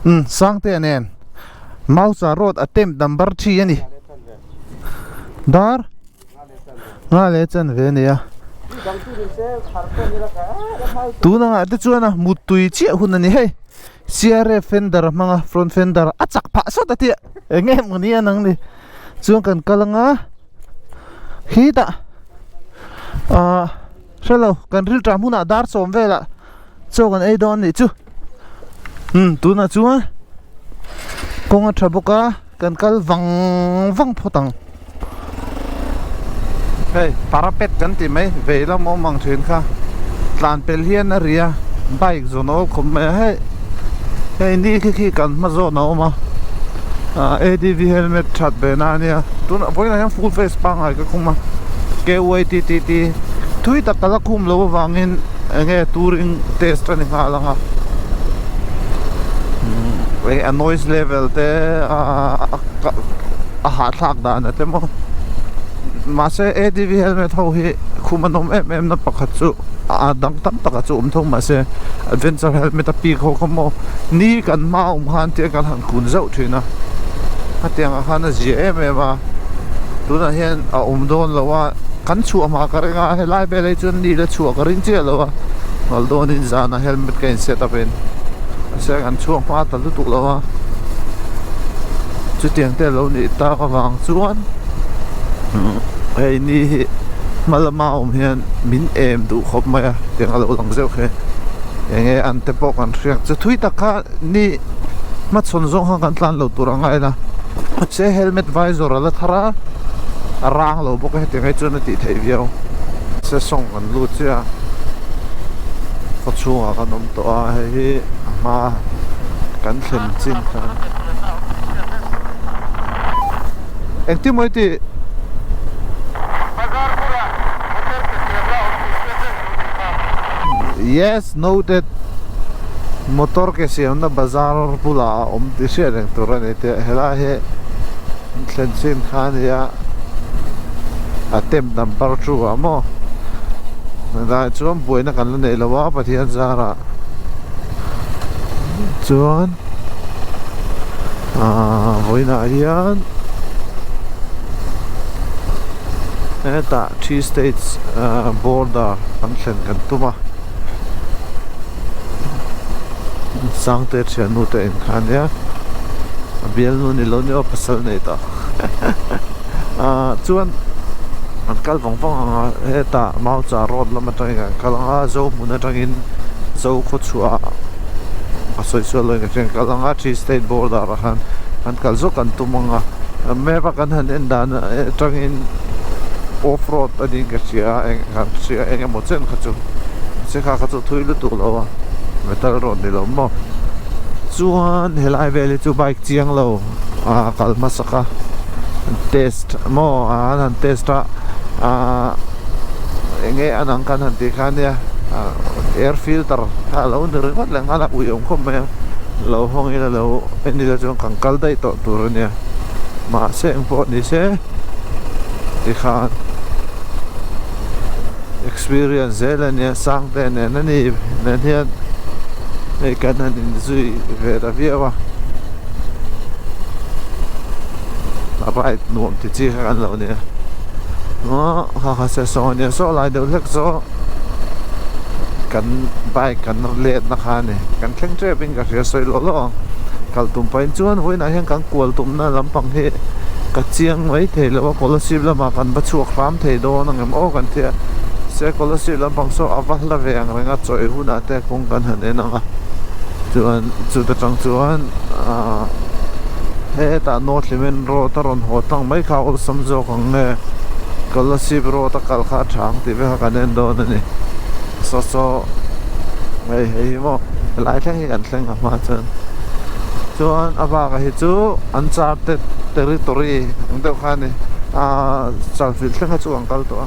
Umm Sangtea nen Maucha road attempt number 3 a ni. Dar nga leh chan ve a ni a. Tun angah te chuan a muttui chiah hun a ni hei. CRF fender a hmang a front fender a chak phah sawt a tia eng nge maw ni a nang ni chuan kan kal anga khitah ahh hrelo kan rilṭah hmunah dar sawm velah chaw kan ei dawn a nih chu umm tunah chuan kawng a tha bawk a kan kal vang vang phawt ang hei parapet kan tih mai vei lam awm ang thin kha tlan pel hian a ri a bike zawn a awm khawp mai a hei hei ni khi khi kan hma zawn a awm a ah adv helmet that ve na ania tunah vawiinah hian full face pangngai ka khum a kytt thui tak ka la khum loh avangin eng nge touring test a ni nghal ang a eng a noise level te a hahthlak dan a te maw mahse adv helmet ho hi khum an awm em em na pakhat chu a dang tam tak ah chu awm tho mahse adventure helmet a pik ho kha maw ni kan hma a awm khan tia kan han kun zauh thin a hetiang ah khan a zia em em a tunah hian a awm dawn lo a kan chhuah hma ka ring a helai vel hi chuan ni la chhuah ka ring chiah lo a kal dawnin zan ah helmet ka in set up in mahse kan chhuak hma ta lutuk lo a chutiang te alo nih tak avang chuan hei ni hi hma lama awm hian min em duh khawp mai a tiang alo lang zeuh khi enge an te pawh kan hriat chu thui tak kha ni hmachhawn zawng kha kan tlan lo tur a ngai la mahse helmet visor a la thar a a rang lo bawk a hetiang hi chuan a tih theih viau sesawng kan lut chiah a khaw chhungah kan awm tawh a hei hi a hma kan thlen chin khan engtin maw i tih yes noted motor ke siamna bazar bulah a awm tih hriat reng tur a ni tih helai hi thlen chin kha a nia attempt number 2 ah maw helai chuan buaina kan la neih lo a Pathian zarah chuan ahh vawiinah hian hetah three states ahh border an thlen kan tum a Sangte thiannu te in kha ania a bialnu ni lo ni aw pasal nei tawh ahh chuan an kal vang vang ang a hetah Maucha road lam atangin an kal ang a Zohmun atangin Zokhawchhuah a sawi sual lo in ka hria an kal ang a three state border ah khan an kal zawk an tum ang a map a kan han en dan atangin off road a niin ka hria a eng kan hria eng emaw chen kha chu se kha kha chu thui lutuk lo a metal road ni lo maw chuan helai vel hi chu bike chiang lo ah kal hmasak a test maw an han test a ah eng nge an ang kan han tih kha nia ah air filter kha a lo ni ringawt leh nghal a ui awm khawp mai a lo hawng ila lo en ila chuan kan kal daih tawh tur a nia mahse engpawh ni se tikhan experience zel a nia Sangte nen a ni nen hian hei kan han inzui ve ta viau a a ride nuam ti chi kha kan lo nia aw kha kha se saw ania saw lai deuh hlek saw kan bike kan let na kha a ni kan thleng tep in ka hria sawi lawh lawh ang kal tum pahin chuan vawiinah hian kan kual tumna lampang hi ka chiang mai thei lo a Kolasib lamah kan va chhuak hram thei dawn ang em aw kan tia se Kolasib lampang saw a va hla ve ang reng a chawi hunah te kawng kan han en ang a chuan chuta tang chuan ahh hetah North Hlimen road a rawn haw tlang mai kha awlsam zawk ang nge Kolasib road a kal kha a tha ang tih vek a kan en dawn a ni saw saw hei hei hi maw helai thleng hi kan thleng a hma chuan chuan a bakah hi chu an charted territory ang deuh kha a ni ahh chalfilh thleng kha chu an kal tawh a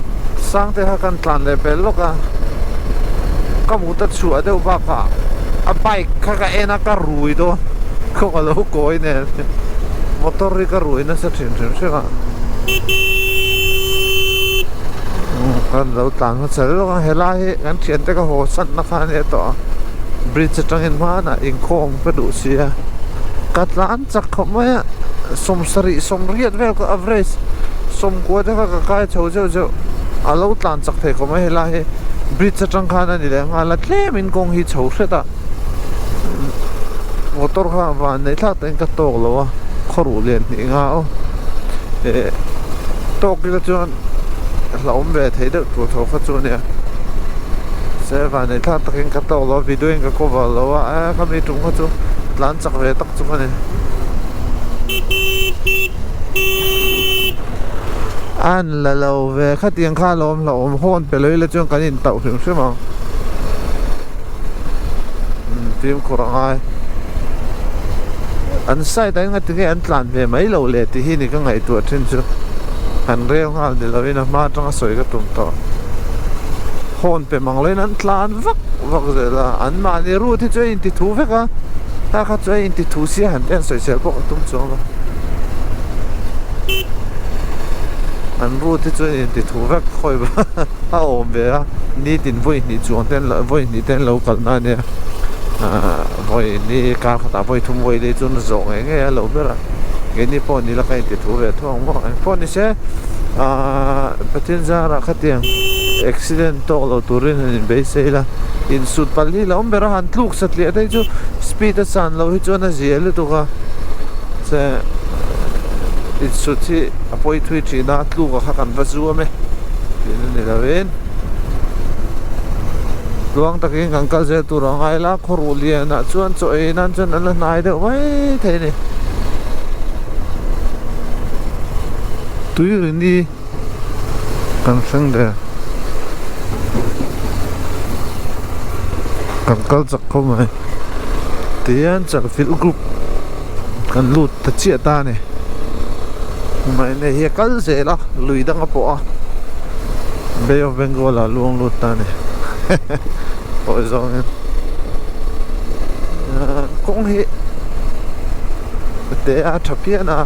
Sangte kha kan tlan leh pel lawk a ka mut a chhuah deuh bakah a bike kha ka en a ka rui dawn kawng a lo kawi nen motor hi ka rui nasa thin hrim hrim a kan lo tlan hmasa lawk a helai hi kan thiante ka haw san na kha a nia tawh a bridge atangin hmanah inkhawm ka duh sia. Ka tlan chak khawp mai a, 70 80 vel ka average 90 te kha ka kai chho zeuh zeuh a lo tlan chak thei khawp mai helai hi bridge atang khan a ni leh nghal a tlem in kawng hi chho hret a motor kha van nei thlak takin ka tawk lo a khaw ruh lian hnih nga aw eh tawk ila chuan hlauhawm ve thei deuh tur tho kha chu a nia se van nei thlak takin ka tawk lo a video in ka cover lo a eh khami tum kha chu tlan chak ve tak chu ka ni. An la lo ve khatiang kha a lawm hlauhawm hawn pe lo ila chuan kan intauh hrim hrim ang fimkhur a ngai an side ah hian ngatinge an tlan ve mai lo le tih hi ni ka ngaihtuah thin chu han rel nghal ni lovin a hma atanga sawi ka tum tawh hawn pe mang loin an tlan vak vak zel a an mahni route hi chu a inti thu vek a ta kha chu a inti thu sia han te an sawisel pawh ka tum chuang lo an route hi chu a inti thu vek khawi a awm ve a nitin vawi hnih chuang te an vawi hnih te an lo kal na ania ahh vawi ni kar khatah vawi thum vawi li chuan zawh ngei ngei a lo ber a keini pawh ni la ka inti thu ve thuang maw engpawh ni se ahh Pathian zarah khatiang accident tawk lo turin han inbeisei la insut palh hi la awm ber a han tluk satliah te hi chu speed a chan loh hi chuan a zia lutuk a che insut hi a pawi thui thin a tluk a kha kan va zuam e tih na ni lovin tluang takin kan kal zel tur a ngai la khaw ruh lianah chuan chaw ei nan chuan an la hnai deuh mai thei a ni tui rini kan thleng der kan kal chak khawp mai tihian chalfilh group kan lut ta chiah ta a ni mahni hi a kal zel a lui dang a pawh a Bay of Bengal ah luang lut ta a ni pawi zawngin kawng hi te a tha phian a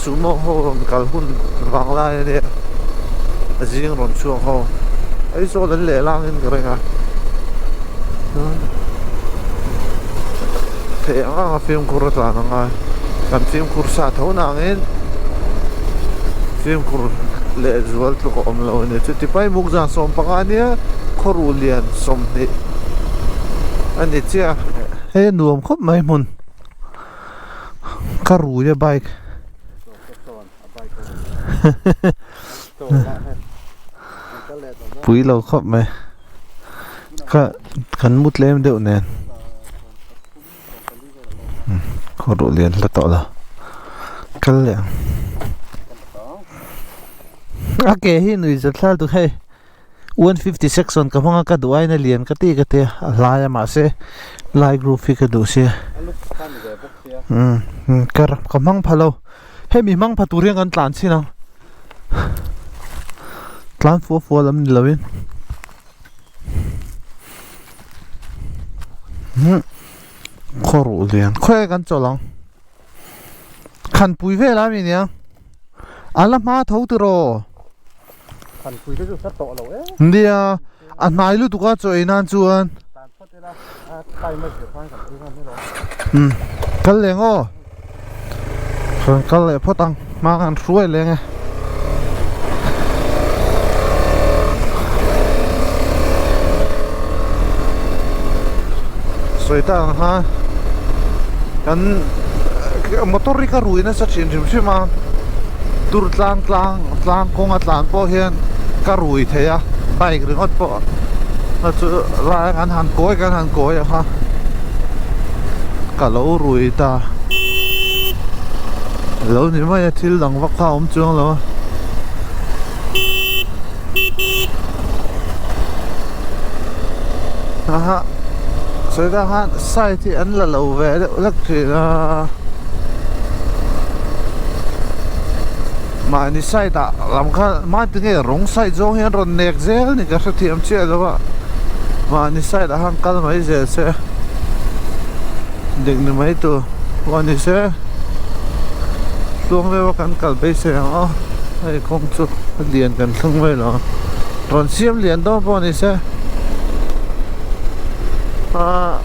sumo ho rawn kal hun vang lai a nia a zing rawn chhuak ho Aizawl an leh langin ka ring a theih ang ang a fimkhur a tlan ang a kan fimkhur sa tho nangin fimkhur leh zual tluk a awm lo a ni chuti pai muk zan 15 ania khawruh lian 20 a ni chiah a hei a nuam khawp mai hmun ka rui a bike pui lo khawp mai ka kan mu tlem deuh nen khaw ruh lian hla tawh lo kal leh ang a ke hi nui zat hlal tuk hei. 156 chuan ka hmang a ka duh aiin a lian ka ti ka ti a a hlai a mahse lai group hi ka duh sia umm ka ka hmang pha lo hemi hmang pha tur hian kan tlan chhin ang tlan fua fua lam ni lovin umm khaw ruh lian khawi kan chawlh ang khanpui vel a mi nia a la hma tho tiraw. Thanpui te chu hre tawh lo e. Nia, a hnai lutuk a chaw ei nan chuan. Tan phawt ila, a time a zir khan kan ei ngan ilo. Umm, kal leng aw. Kan kal leh phawt ang, hma kan hruai leng e. Sawi ta ang khan kan motor hi ka rui nasa thin hrim hrim a. Tur tlang tlang tlang kawng a tlan pawh hian ka rui thei a bike ringawt pawh a chu lai kan han kawi kan han kawi ang a ka lo rui ta lo ni mai a thil dang vak kha a awm chuang lo a. Aha sawi ta khan side hi an la lo ve deuh hlek thin a mahni side ah lam kha mahni nge rawng side zawng hian rawn nek zel ni ka hrethiam chiah lo a mahni side ah khan kal mai zel se dik ni mai tur pawh a ni se tluang deuh a kan kal beisei ang aw hei kawng chu a lian kan thleng mai lo ang rawn siam lian dawn pawh a ni se ahh.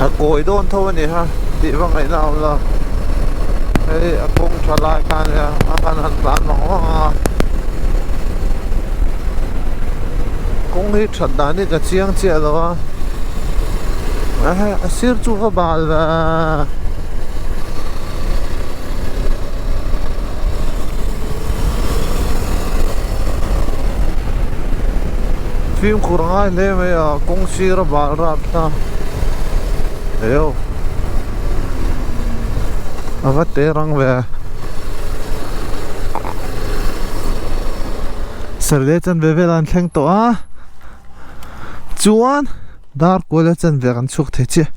A kawi dawn tho a ni kha tih va ngaihna a awm lo. Hei a kawng tha lai kha a nia a han han tlan vang vang a. Kawng hi that dan hi ka chiang chiah lo a. A sir chu va bal ve. Fimkhur a ngai hle mai a kawng sir a bal rap ta eo a va te rang ve sarle chanve vel an thleng tawh a chuan dar kual a chanve kan chhuak thei chiah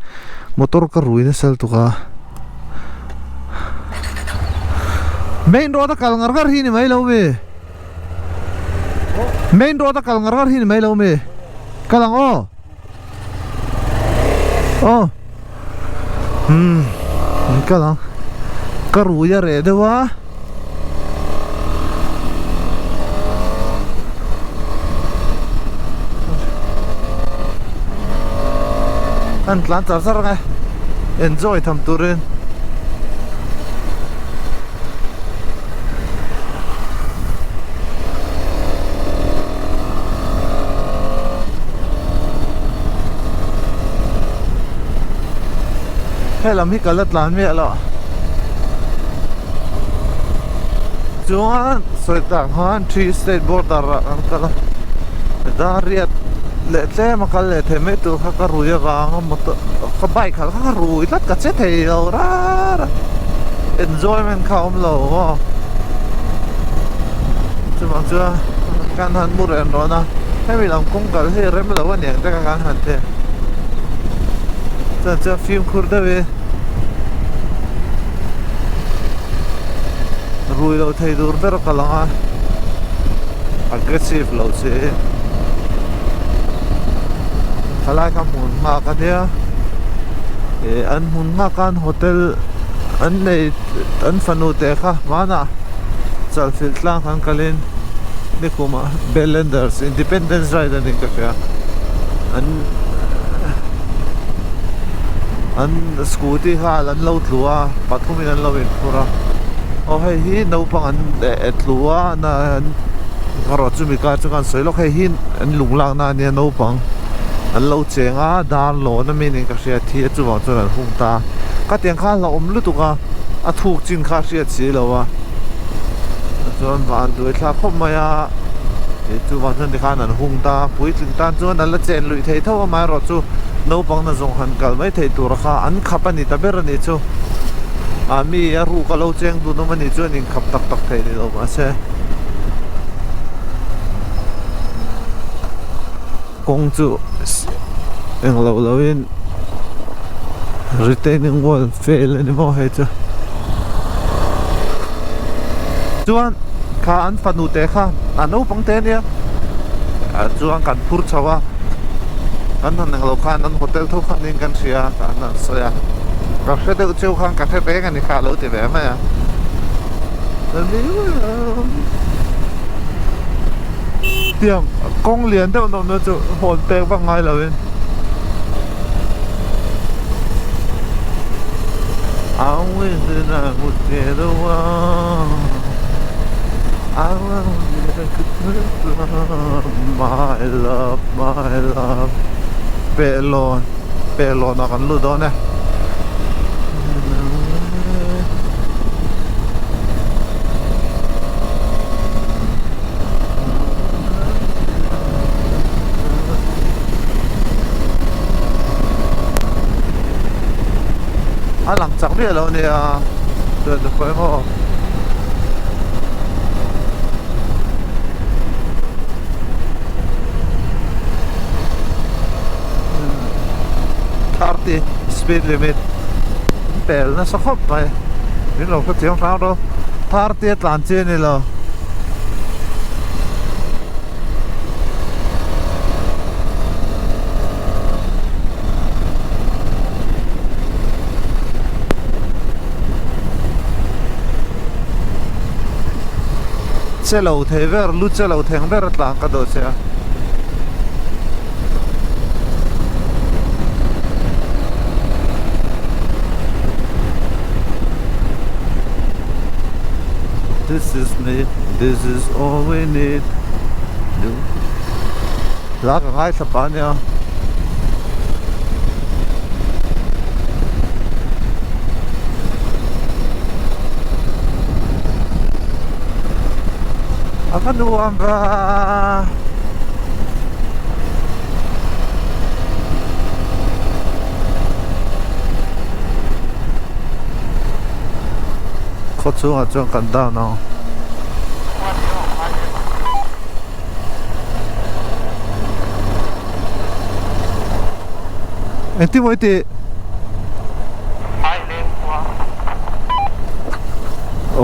motor ka rui nasa lutuk a main road a kal ngar ngar hi ni mai lo mi. Main road a kal ngar ngar hi ni mai lo mi kal ang aw aw umm kal ang ka rui a reh deuh a an tlan char char ang e enjoy tham turin. Helam hi ka la tlan miah lo chuan sawi tak khan three state border ah kan kal a dariat leh tlem a kal leh thei mai tur kha ka rui avanga motor ka bike khalh kha ka rui tlat ka che thei lo rar a enjoyment kha a awm lo maw chuvang chuan kan han mu reng rawn a hemi lam kawng kal hi rem lo a niang te kha kan han ti chuan chuan fimkhur deuh in rui lo thei tur ber a kal ang a aggressive lo che thalai kha hmun nghak a nia ih an hmun nghak khan hotel an nei an fanu te kha hmanah chalfilh tlang khan kalin nikumah Belanders Independence Ride a ni ka hria an an scooty kha an lo tlu a pathum in an lo inphur a aw hei hi naupang an tlu a erawh chumi kar chu ka han sawi lawk hei hi an lung lakna a nia naupang an lo cheng a dar lawn a mi niin ka hria thi a chuvang chuan an hung ta a ka tiang kha a hlauhawm lutuk a a thuk chin kha a hriat si lo a chuan van duai thlak khawp mai a ih chuvang chuan tikhan an hung ta a puitling tan chuan an la chen luih thei tho amaherawh chu naupang na zawng han kal mai theih tur kha an khap a ni ta ber a nih chu ah mi a ruk a lo cheng dun awm a nih chuan inkhap tak tak theih ni lo mahse. Kawng chu englo lo in retaining wall fail a ni maw hei chu chuan kha an fanu te kha a naupang te ania chuan kan phur chho a kan han englo khan an hotel tho khan in kan hria a an sawi a ka hre deuh cheu khan ka hre reng a ni kha a lo ti ve mai a. Tiang kawng lian deuh nawm na chu hawn pek vak ngai lo in I wish that I would get away I wish I could my love my love Pehlawn Pehlawn ah kan lut dawn e. A lang chak viau lo nia chuan ka khawi maw 30 speed limit an pel nasa khawp mai min lo hrethiam hrang rawh 30 a tlan chi a ni lo. Che lo thei ber lu che lo theng ber a tlan ka dawh che a. This is me, this is all we need Hla ka ngaithla pah ania. A va nuam va. Khaw chhungah chuan kan down ang. Engtin maw i tih?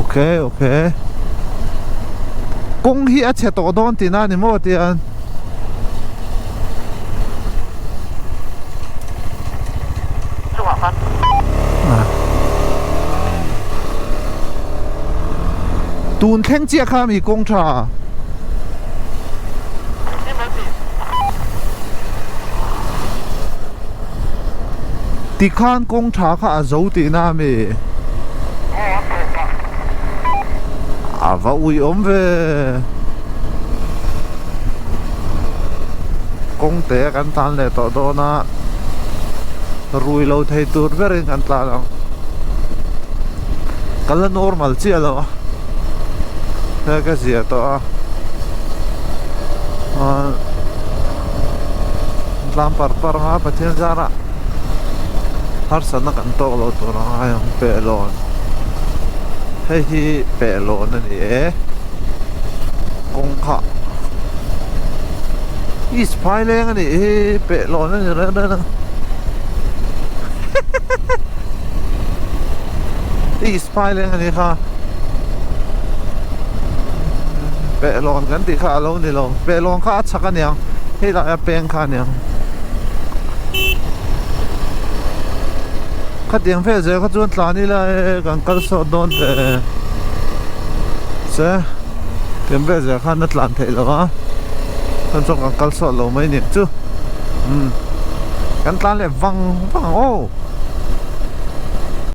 Okay okay. Kawng hi a chhe tawh dawn tihna a ni maw tian. Tun thleng chiah kha mi kawng tha. Tikhan kawng tha kha a zo tihna a mi. A va ui awm ve. Kawng te kan tlan leh tawh dawn a rui lo thei tur berin kan tlan ang ka la normal chiah lo a he ka zia tawh a ah tlan par par ang a Pathian zarah harsatna kan tawk lo tur a ngai ang pehlawn hei hi pehlawn a ni e. Kawngkhah East Phaileng a nih hi pehlawn a ni reng reng a East Phaileng a nih kha pehlawn kan tih kha a lo ni lo pehlawn kha a chhak a niang hei laia peng kha a niang khatiang vel zel kha chuan tlan ila e kan kal sawt dawn teh. Se tiang vel zel khan a tlan theih loh a chuan chuan kan kal sawt lo mai nih chu umm kan tlan leh vang vang ang aw.